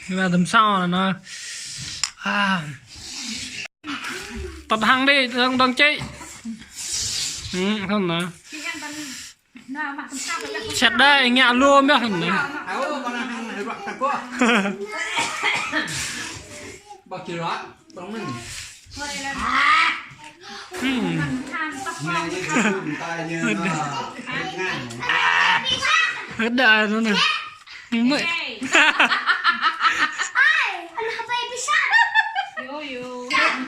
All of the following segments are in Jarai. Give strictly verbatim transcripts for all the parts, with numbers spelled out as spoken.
Ƀing ta tơm sao anai. À. Tơt hăng đi, dơ̆ng, dơ̆ng čih. Ư, hăng anai. Sĕt đơi, ngă lu mơ̆ hăng anai. Ư. Hơdai anai. Mơ̆.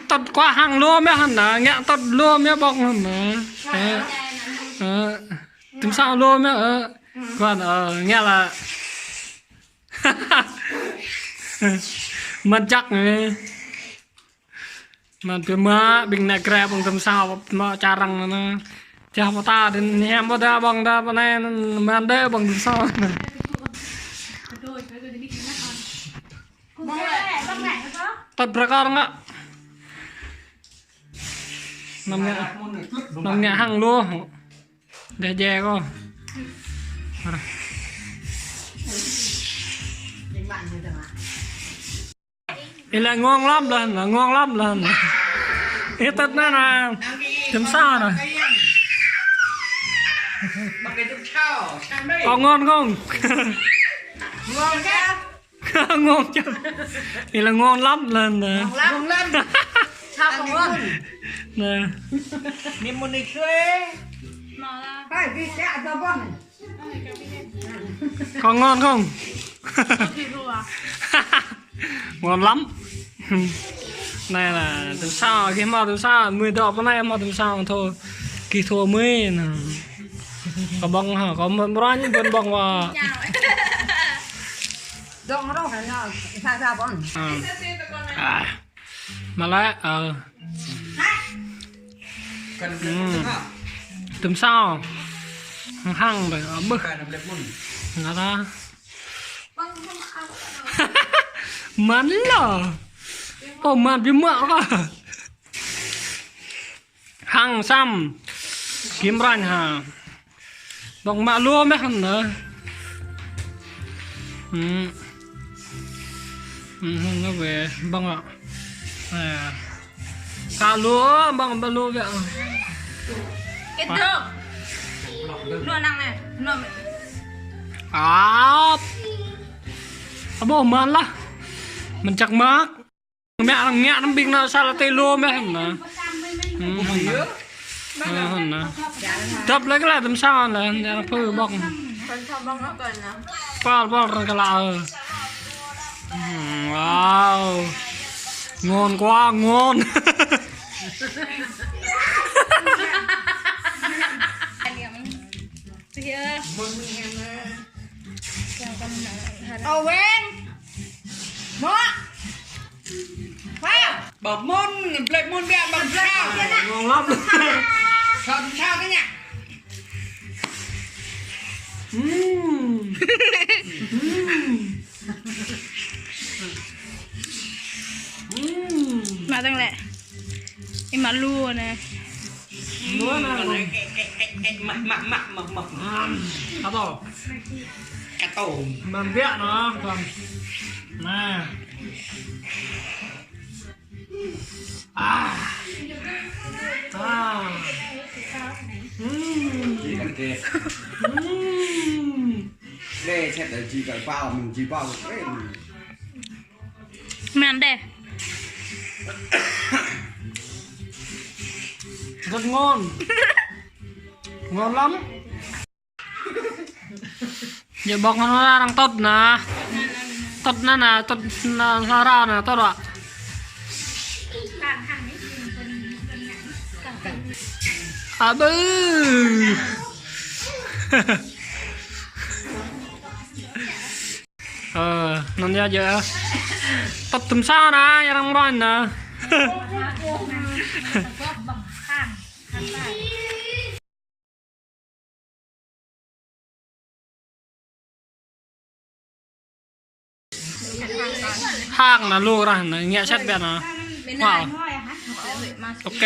Tơt kua hăng lu mơ̆ hăng anai, ngă tơt lu mơ̆ ƀong hăng anai. Ơ. Ơ. Tơm sao lu mơ̆, ơ. Kua, ơ, ngă la. Mơ̆n čăk anai. Mơ̆n pơ mă, ƀing anai krep ƀong tơm sao, mă čarăng anai. Čah pơta, dơ̆ng hiam pơta ƀong đa pơ anai, mơ̆n đơi ƀong tơm sao. Tơt bơrkar ngă. Năm ngă, năm ngă hăng lu. Deh je ko. Ih, lĕ ngon lắm lĕ, ngon lắm lĕ. Ih, tơt anai anai. Tơm sao anai. Kâo ngon không? Ngon kơ. Ngon chứ. Ih, lĕ ngon lắm lĕ anai. Ngon lắm. Ngon lắm. Sao kâo ngon? Anai. Ni mơ̆n ni sui. Hai, ƀing ta ada bon. Có ngon không? Ngon lắm. Anai la tơm sao, gih hmâo tơm sao, mơi dŏ pơ anai hmâo tơm sao thâo. Gih thâo mơi anai. Kâo ƀong hă, kâo mơ̆n ƀrăn ƀơ̆n ƀong wa. Dŏ rŏh anai, sa sa ƀong. À. À. Mă lĕ, ơ. Ư. Tơm sao. Hăng hăng đơi, ơ, ƀơ̆. Ngă ta. Mơ̆n lă. Pô mơ̆n ƀu mă kơ. Hăng săm. Kim ranh hă. Ƀong mă lu mơ̆ hăng anai. Ư. Ư, hăng anai wĕ, ƀong ah. À. Kơ lu, ƀong, ƀong lu wĕ. Kơ dŏ. Lu năng anai, lu. Ăp. Ơ ƀôh mơ̆n lah. Mơ̆n čăk mơ̆. Mă ngă năm ƀing anai sa lĕ tê lu mơ̆ hăng anai. Ư, hăng anai. Ư, hăng anai. Dăp lĕ kơ lĕ tơm sao lĕ, anai pơ ƀong. Pal, pal, răng kơ lă, ơ. Ư, wow. Ngon quá, ngon. Ơ, Weng. Mă. Wow. Ƀơ̆ mơ̆n, blĕ mơ̆n biă ƀơ̆ sao. Ngon lắm. Sao, sao thế nhỉ? Ừm. Ừm. Ừm. Mă tăng lĕ. Ih, mă lu anai. Lu anai. Mă, mă, mă, mă, mă. Ừm. Kâo tô. Kâo tô. Mă biă anai, kon. Anai. À. À. Ừm. Ừm. Đây, sẽ đợi chị cởi bao, mình chị bao. Ê. Mơ̆n đơi. Rất ngon. Ngon lắm. Djơ̆ ƀong hăng arăng tơt anai. Tơt anai anai, tơt anai, hla ra anai, tơt ah. Abư. Ơ, anŭn yơh djơ̆. Tơt tơm sao anai, arăng ƀơ̆n anai. Hăng anai lu rah anai, ngă sĕt biă anai. Wow. Ok.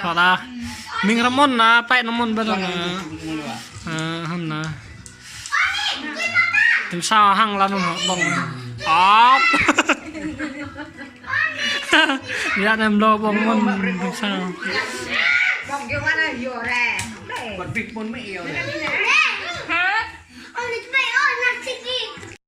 Hơ̆ ta. Ming rơmon anai, pĕ rơmon ƀơ̆n anai. Ơ, hăng anai. Tơm sao hăng lăm ƀơ̆ng. Ăp. Yă anai mlâo ƀơ̆ng mơ̆n tơm sao. Ƀơ̆ng yơh mơ̆n yơh rĕ. Bật bịt môn Mỹ yêu này.